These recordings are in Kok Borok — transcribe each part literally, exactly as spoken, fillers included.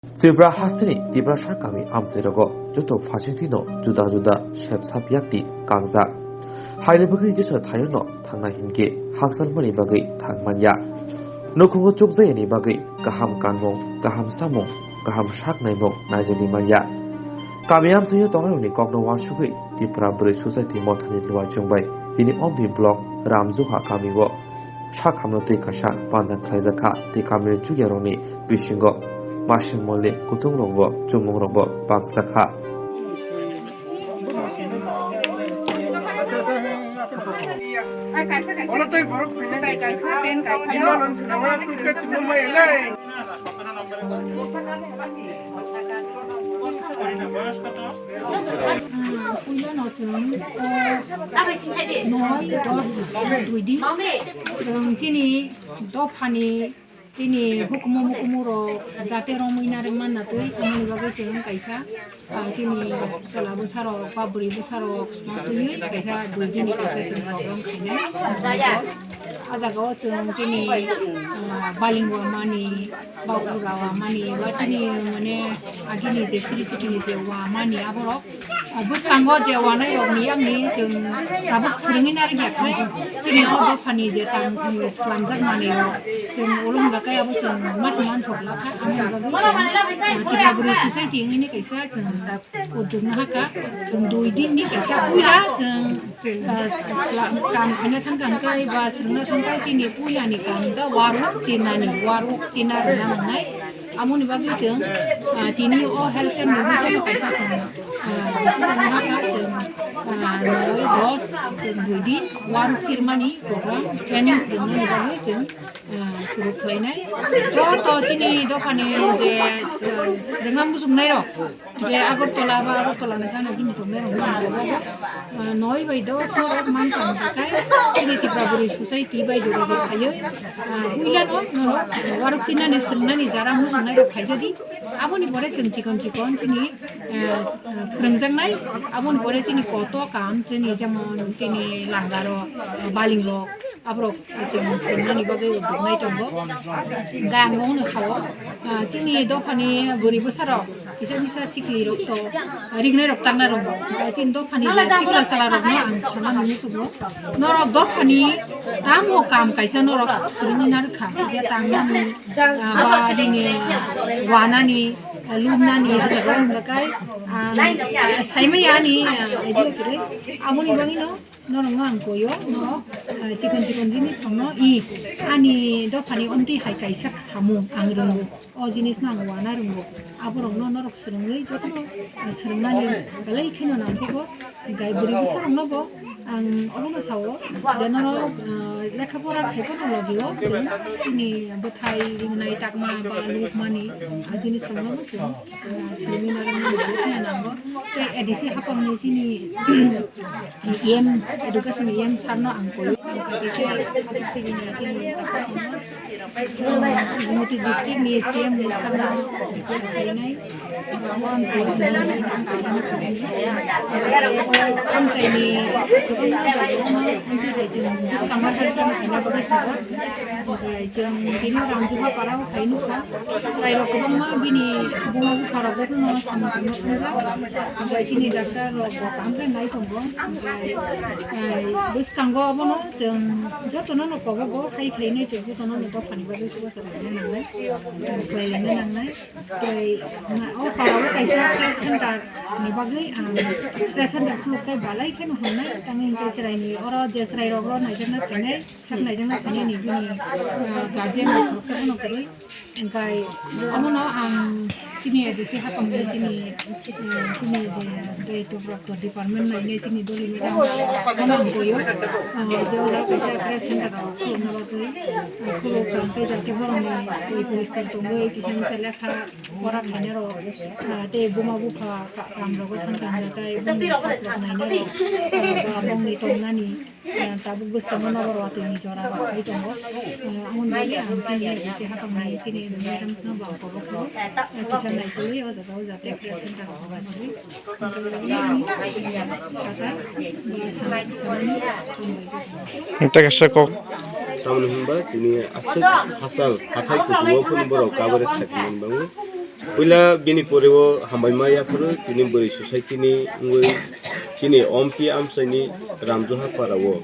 Tripura hasteni Tiprasa kami amchairogo joto phaisingtwino juda juda sep sap yakni kangjak. Haini bagwi jesa thaiono thangnai hinkhe hakchalmani bagwi thang manya. Nukhungo chukjayani bagwi kaham kanmung, kaham samung, kaham sak naimung naijagwi manya. Kami amchaio tongnairokni kokno uansugwi Tipra Bwrwi Society mothani luaijwng bai tini Ompi block Ramjuha kamio sak hamno twi kaisa panda khlaijak kha, tei kamini chukyarokni bisingo masing mole kutungrokbo chumungrokbo bakjak kha. Puilano chwng, o, noi, dos, dui din. Chwng chini dophani, chini hukumu mukumu rok jate romwi narwk manna twi, amoni bagwi chwng kaisa, ah, chini chwla bwsarok ba bwrwi bwsarok ma twiwi kaisa dui din ni kaisa chwng program khainai. Ah jaga o chwng chini, ah, balingwa mani, Babu rawa mani, ba chini mane agini je siri sikini je wa mani aborok, ah, bwskango je wanai rok ni yakni chwng tabuk swrwngwi narwk ya khai. Chini o dophani je tang, um, swlamjak manwi rok chwng ulo hwnga khe abo chwng mas man thok lakha, amo bagwi chwng, ah, Tripura Bwrwi Society wngwi ni kaisa chwng uddog nahaka, chwng dui din ni kaisa puila chwng, ah, kam khaina thangkha hwnkhe ba swrwngna thangkha chini puila ni kam da waruk chinani, waruk china rwna nangnai. Amoni bagwi chwng, ah, tini o health camp ni bagwi kaisa chwng, ah, decision nahaka chwng, ah, noi dos chwng dui din waruk chirmani program training rwmani bagwi chwng, ah, suru khlainai. Joto chini dophani je, ah, rwngna muchungnairok, je Agartala ba Agartala ni gana bini tongnairok no ang bobo, ah, noi bai dos norok mansa ni bakai chini Tripura Bwrwi Society bai jora jora khaiwi, ah, puila no norok waruk chinani swrwngnani jara muchungnairok khaijadi. Aboni pore chwng chikon chikon chini, ah, ah, phwrwngjaknai. Aboni pore chini koto kam chini jemon chini langarok, ah, balingrok, aborok chwng tongmani bagwi uddog nai tongo. Hwnkhe ang bono sao, ah, chini dophani bwrwi bwsarok kisa misa sikli rok to ringnai rok tangna rok. Hwnkhe chini dophani je sikla sala rokno ang sana nini thugo. Norok dophani tamo kam kaisa norok swrwngwi narwkha. Je tangnani, ah, ba nini, ah, wanani, ah, lumnani, ah, jaga wngkha kai, ah, saimaya ani, ah, idea kwrwi. Aboni bagwino norokno ang koyo, norok, ah, chikon chikon jinis rokno i ani dophani omtwi hai kaisa samung ang rwngo. O jinisno ang wana rwngo. Aborokno norok swrwngwi jotono, ah, swrwngnani belai kheno nangkukgo. Hwnkhe bwrwi bwsaroknobo ang obono sao je norok, ah, lekha pora khaiphano logio chwng chini bwthai ringnai takma ba lukmani, ah, jinisroknobo chwng, ah, swrwngwi narwknani belai kheno nango. Tei A D C haphangni chini E M, education E M sir no ang koyo. Ang sakhe khe aswk sigini chini Gumoti district ni C M ni sarno request khainai. Amchaini kwbangma jaga amchaini kwbangma jaga amchaini bwskangma sari tamo khaina bagwi sajak. Omohai chwng tini Ramjuha para o khai nukha. Chwrairok kwbangma bini buma bupharok bono samung tangma thangkha. Omohai chini doctor rok bo kaham khe nai tongo. Omohai, eh, bwskango obono chwng jotono no kobogo hai khainai chwng jotono no dophani bagwi se. Khlaina nangnai. Khlaina nangnai. Tei o parao kaisa press center ni bagwi ang press center khuluk khe balai kheno hamnai. Tangwi hwnkhe chwraini oro je chwrairokno naijakna phainai, sak naijakna phainai ni bini, ah, guardian rok khuluk khe bono kwrwi. Hwnkhe omono ang chini A D C haphangni chini, ah, chini je daitwrok to department nainai chini doli madam bono ang koyo, ah, je o jaga kaisa press center rok khulukna bagwi. Khuluk kha hwnkhe jati borokni twi poriskar tongwi kisa misa lekha pora khainai rok, ah, tei buma bupha ka-, kam rogo thang thang kha tei bongni sak rok nainai rok, ah, ba bongni tongnani, ah, tabuk bwskango nobar watwi ni jora rok khai tongo. Ah, amoni bagwi ang chini haphangni chini madam no bo ang kobo kha, ah, kisa naikolwi o jaga o jate press center rok bagwi. Tei kaisa kok. Tamoni hwnba tini aswk hachal hathai kuchungo phano borok coverage khaimani bagwi. Puila bini pore o hambai ma yaphuru tini bwrwi society ni wngwi chini ompi amchaini Ramjoha para o.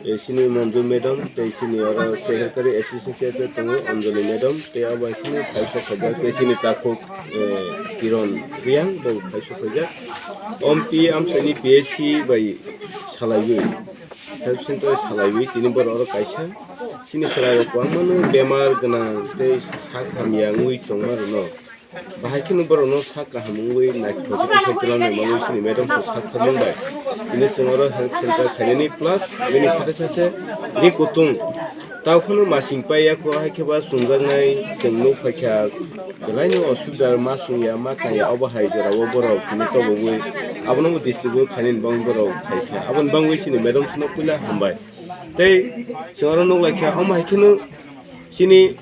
Eh, chini Monju madam, tei chini oro secretary assistant secretary tongo Anjali madam, tei abo hai kheno phai sok khaijak, tei chini takhuk, eh, Kiron Riang bo phai sok khaijak. Ompi amchaini P S C bai salaiwi, health center salaiwi tini borok oro kaisa chini chwrai rok kwbangma no bemar gwnang tei sak hamya wngwi tongma rwno. Bahai kheno borokno sak kaham wngwi naithotok khe sai twlang nai manwi chini madam se sak thangmung bai. Tini chwng oro health center khainani plus bini sate sate ri kutung. Tao kheno masing pai ya kho, hai khe ba chwngjaknai chwng nuk phaikha belai no osubida ma chwngya ma kaiya obo hai jora o borok tini tobogwi abono bo district o khainani bangwi borok phaikha. Aboni bangwi chini madam se no puila hambai. Tei chwng oro nuk laikha omo hai kheno chini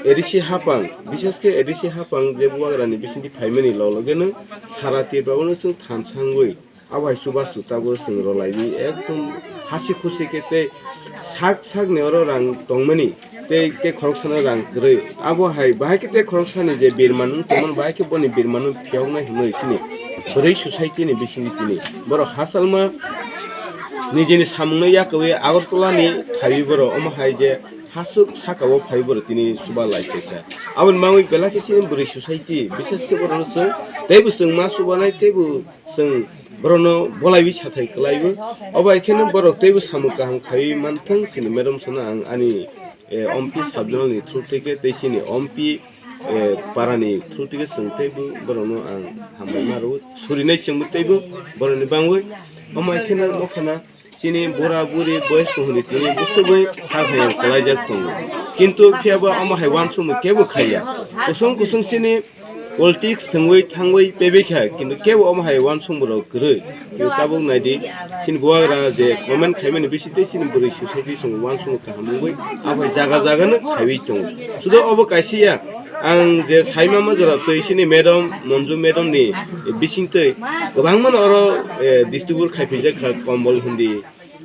A D C hapang, bishesh khe A D C hapang je bubagrani bisingtwi phaimani log logeno sara Tripura no chwng thansangwi abo hai chubachu tabuk chwng rwlaiwi ekdom hasi khusi khe tei sak sakni oro rang tongmani tei tei khoroksano rang kwrwi. Abo hai bahai khe tei khoroksani je birman wng tongmani bahai khe boni birmano phiyoknai hwnwi chini bwrwi society ni bisingtwi tini borok hachalma nijini samungno yakwwi Agartala ni phaiwi borok omo hai je hasuk saka o phai borok tini chuba lai tongkha. Aboni bagwi belai khe chini bwrwi society, bishesh khe borokno chwng teibo chwng ma chubanai teibo chwng borokno bolaiwi sathai kwlaiwi. Obo hai kheno borok teibo samung kaham khaiwi manthwng chini madam sono ang ani, eh, ompi sabjwlni through tei khe tei chini ompi, eh, parani through tei khe chwng teibo borokno ang hambai ma rwo. Surinai chwngbo teibo borokni bangwi. Omo hai kheno nokhana chini bura buri boyos ko hwnwi tini bwswgwi sak hayung kwlaijak tongo. Kintu phiya bo omo hai uansukmung kebo khaiya. Kusung kusung chini politics thwngwi thangwi pebekha, kintu kebo omo hai uansukmung rok kwrwi. Kintu tabuk naidi, chini bubagra je comment khaimani bisingtwi chini bwrwi society song uansukmung kaham wngwi abo hai jaga jaga no khaiwi tongo. Sudo obo kaisa ya, ang je saima ma jora twi chini madam, Monju madam ni bisingtwi kwbangma no oro, eh, distribute khaipijak kha, kombol hindi,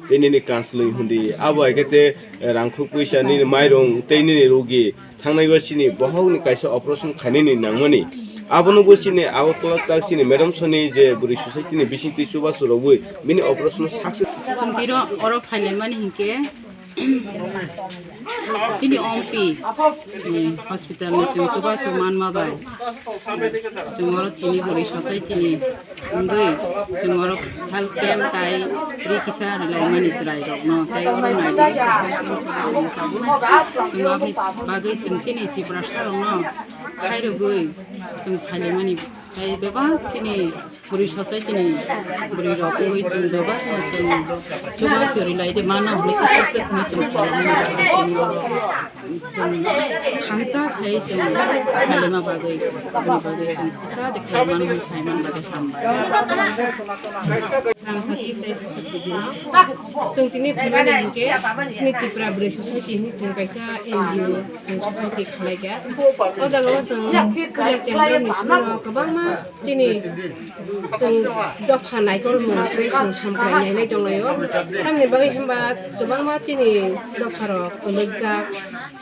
tei nini kanslwi hindi, abo hai khe tei rangkhuk puisa, nini mairung, tei nini rugi thangnai o chini bohokni kaisa operation khainani nangmani. Abono bo chini Agartala tak chini madam soni je bwrwi society ni bisingtwi chubachu rogwi bini operation success. Chwng tiro oro phailaimani hinkhe, chini ompi, eh, hospital ni chwng chubachu manma bai. Chwng oro tini bwrwi society ni wngwi chwng oro health camp tai ri kisa rwlaimani chwrairokno tei oro naidi. Chwng aboni bagwi chwng chini Tiprasarokno khairogwi chwng phailaimani tei bebak chini bwrwi society ni bwrwirok wngwi chwng bebakno chwng chubachu rwlaidi mano hwnwi kisa se hwnwi chwng phailaimani bagwi tini oro. Chwng thansa khai chwng khaima bagwi, aboni bagwi chwng kisa de khaimani, khaimani bagwi hambai. Chwng tini phaimani hinkhe chini Tripura Bwrwi Society hinwi chwng kaisa N G O chwng society khalaikha. O jagao chwng puila chengrok ni simi kwbangma chini chwng dopha naikolmung tei chwng hamkrai nainai tonglaio. Tamni bagwi hwnba kwbangma chini dopharok kwlwkjak.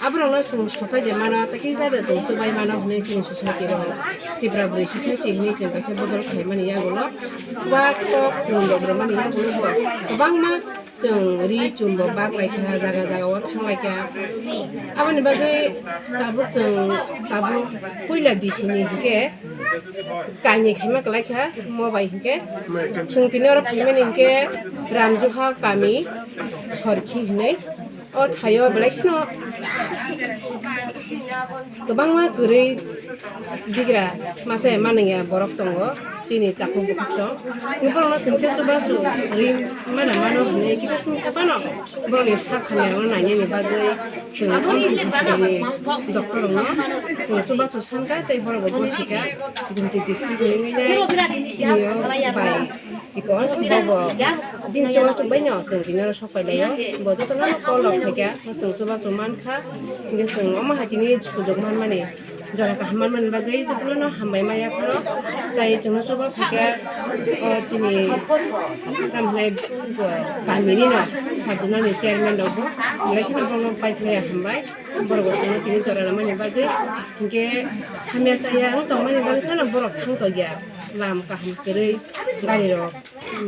Aborokno chwng sochai de mano, tei kisa de chwng chubai mano hwnwi chini society rok, Tripura Bwrwi Society hwnwi chwng kaisa bodol khlaimani yagulo. Ba kok khulum rok rwmani yagulo bo kwbangma chwng ri chum bo bak lai kha, jaga jaga o thang lai kha. Aboni bagwi tabuk chwng tabuk puila bisini hinkhe kainwi khaima kwlai kha, mo bai hinkhe chwng tini oro phaimani hinkhe Ramjuha kami Sorkhi hinwi. O thaio belai kheno kwbangma kwrwi bigra masa manwngya borok tongo chini takhuk bukhuk song. Borokno chwngsa chubachu ri mana mano hwnwi kisa chwngsa phano borokni sak hamya rokno nainani bagwi chwng o hospital ni doctor rokno chwng chubachu sankha tei borok bo bosikha Gumti district ni wngwi nai chini o bai. Chikon, bobo, din chwng aswk bai no, chwng tini oro sok pai laio. Bo joto no call rok khaikha, chwng chubachu mankha. Hinkhe chwng omo hai tini sujok manmani Jora kaham manmani bagwi jotono hambai maya phano. Tai chwngno chuba phaikha, o chini, tamo hinai, o, kamini no, sabjuna ni chairman rok bo, belai kheno bono pai phlaiya hambai. Borok bo chwngno tini jora rwmani bagwi, hinkhe hamya chaya wng tongmani bagwi phano borok thang tongya, lam kaham kwrwi, gari rok.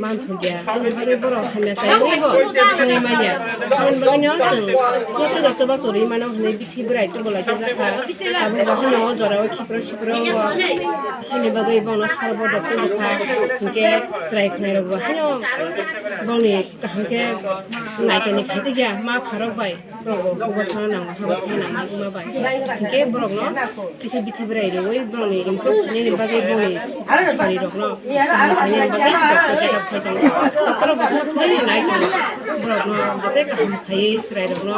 Manthokya, aboni bagwi borok hamya chaywi bo thangwi manya. Aboni bagwino chwng, bo chwngno chubachu rwi mano hwnwi bithi bwrai tubula khe jakha. Tabuk bo haino o jorao khipro sipro wngo. Haini bagwi bono sal bo doctor rwkha. Hinkhe chwrai khwnairokbo haino bongni kaham khe naikani khaitokya ma pharok bai. Borok bo hugo thangna nango, habo thangna nango, wngma bai. Hinkhe borokno kisa bithi bwrai rwui borokni improve khainani bagwi bongni sari rokno kaham khainani bagwi doctor checkup khai tongo. Doctor bo sa thwinaino nai tongo. Borokno joto kaham khaiwi chwrai rokno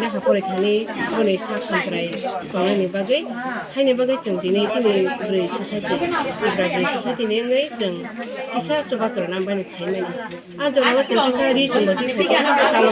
lekha poroi thani boni sak hamkrai tongnani bagwi, haini bagwi chwng tini chini bwrwi society, Tripura bwrwi society ni wngwi chwng kisa chubachu rwna bani phaimani. A jorao chwng kisa ri chwng bo twi phaikha.